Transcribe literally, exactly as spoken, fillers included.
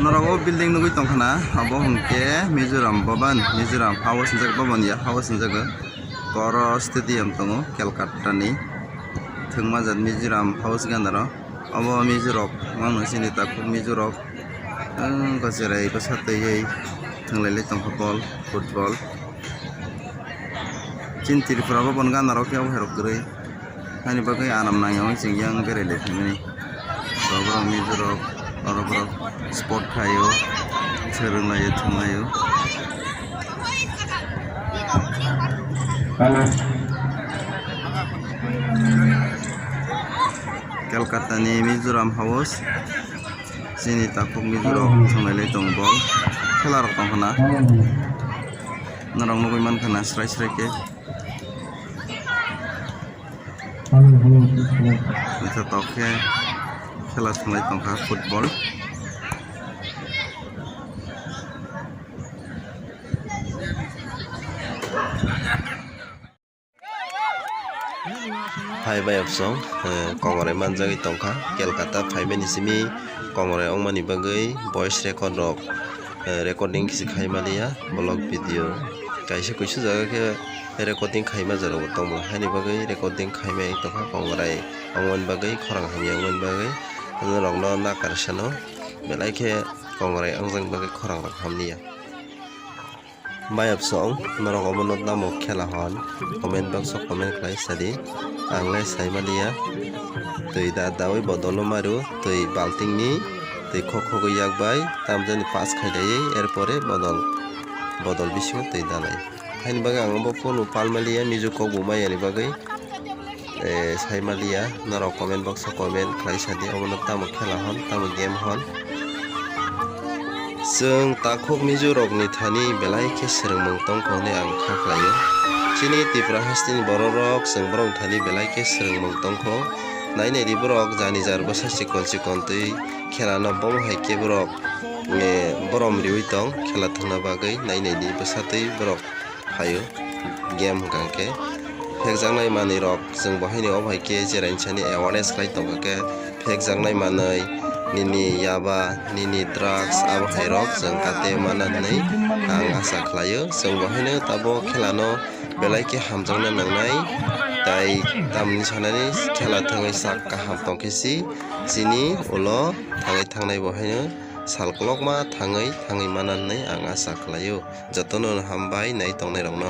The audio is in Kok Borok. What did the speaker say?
Norok o building nugwi tongkha na, abo hwnkhe Mizoram Bhavan, Mizoram House hinjak, Bhavan ya House hinjago. Oro stadium tongo Kolkata ni, thwngma jat Mizoram House gana ro. Obo Mizorok, mano sini takhuk Mizorok, wng, gw cherai bwsa twiwi thwnglailai tongkha ball, football. Chini Tripura bo bono gana rok khe obo hai rok kwrwi. Haini bagwi aram nangya wng chwng yang berai lai phaimani. Oro borok Mizorok, oro borok sport khaio, swrwng laio, thwng laio. Kolkata ni Mizoram House, chini takhuk Mizorok thwnglailai tongo ball, khela rok tongkha na. Norok nugwi mankha na srai srai khe. Naithotok khe khela thwnglai tongkha football. Hai bai opsong, eh, kongrai manjagwi tongkha. Kolkata phaimani simi kongrai wngmani bagwi voice record rok, eh, recording kisi khai maliya, vlog video. Kaisa kuisu jaga khe recording khaima jora bo tongmani, haini bagwi recording khaimai tongkha kongrai wngmani bagwi, khorang hamya wngmani bagwi. Norokno nakar sano belai khe kongrai wngjak bagwi khorang rok hamliya. Bayapsong, norok obono tamo khela hwn? Comment box o comment khlai sadi. Ang le sai maliya. Twi da dawi bodol no maru, twi balting ni twi khok khogwi yak bai tamjani pass khai daiwi, erpore bodol, bodol bisingo twi dalai. Haini bagwi ang bo phone pal maliya, mijo kok bo maya ni bagwi. Eh, sai maliya, norok comment box o comment khlai sadi, obono tamo khela hwn, tamo game hwn. Chwng takhuk Mizo rokni thani belai khe swrwngmung tongkha hwnwi ang kha khlaio. Chini Tripura hasteni borok rok chwng borok thani belai khe swrwngmung tongkho. Nai nai di borok jani jar bwsa chikon chikon twi khela no bomo hai khe borok, eh, borom riwi tong khela thwngna bagwi nai nai di bwsa twi borok phaio. Game hwnkha khe phekjaknai manwi rok chwng bo haino obo hai khe cheraini sani awareness khlai tongkha khe phekjaknai manwi nini yaba nini drugs abo hai rok chwng kate mana hwnwi ang asa khlaio. Chwng bo haino tabuk khela no belai khe hamjakna nangnai, tai tamni sanani khela thangwi sak kaham tongkhe si chini ulo thangwi thangnai bo haino sal kolokma thangwi thangwi mana hwnwi ang asa khlaio. Jotono hambai nai tongnai rokno.